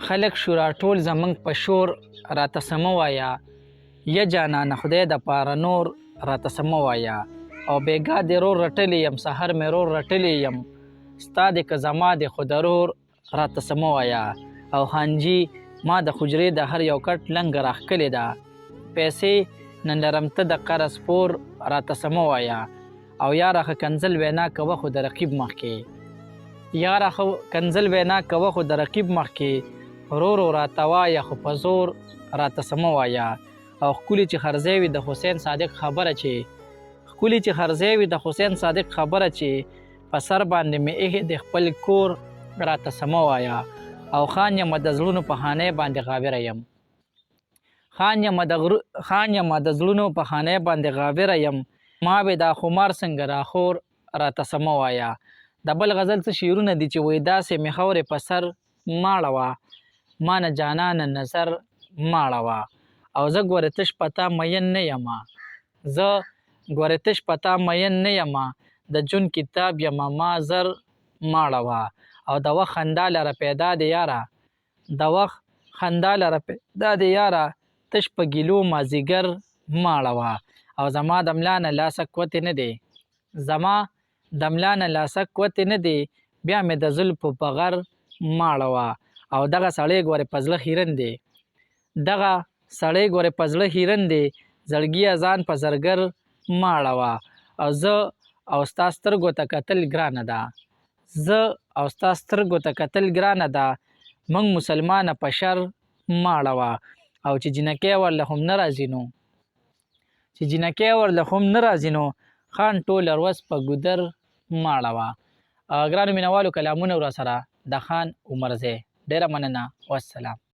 خلک شو راټول زمونږ په شور، راته څه مه وایه یه جانانه خدای د پاره نور، راته څه مه وایه. او بېګا دې رور رټلی یم، سحر مې رور رټلی یم، ستا دې که زما دې خو درور، راته څه مه وایه. او خانجي ما د حجرې د هر یو کټ لنګه راښکلې ده، پیسې نه لرم ته د قرض پور، راته څه مه وایه. او یاره ښه کنځل وینا کوه خو د رقیب مخکې، یاره ښه کنځل وینا کوه خو د رقیب مخکې، رو رو راته وایه خو په زور، راته څه مه وایه. او ښکلي چې خرځی وي د حسین صادق خبره چې، ښکلي چې خرځی وي د حسین صادق خبره چې، په سر باندې مې ایښی د خپل کور، راته څه مه وایه. او خان یمه د زړونو په خانۍ باندې غاوره یم، خان یمه د غر خان یمه د زړونو په خانۍ باندې غاوره یم، ما وې دا خمار څنګه راخور، راته څه مه وایه. د بل غزل څه شعرونه دي چې وایي داسې مې خاورې په سر ماړه وه، مانه جانانه نظر ماړه وه. او زه ګورې تش په تا مین نه یمه، زه ګورې تش په تا مین نه یمه، د جون کتاب یمه ما زر ماړه وه. او د وخت خندا لره پیدا دی یاره، د وخت خندا لره پیدا دی یاره، تش په ګیلو مازیګر ماړه وه. او زما د ملا نه لاسه کوتې نه دی، زما د ملا نه لاسه کوتې نه دی، بیا مې د زلفو په غر ماړه وه. او دغه سړی ګورې په زړه خیرن دی، دغه سړی ګورې په زړه خیرن دی، زړګیه ځان په زرګر ماړه وه. او زه او ستا سترګو ته کتل ګرانه ده، زه او ستا سترګو ته کتل ګرانه ده، موږ مسلمانه په شر ماړه وه. او چې جینکۍ ورله هم نه راځي نو، چې جینکۍ ورله هم نه راځي نو، خان ټوله ورځ په ګودر ماړه وه. ګرانو مینوالو کلامونه ورسره د خان عمرزی. ډېره مننه، والسلام.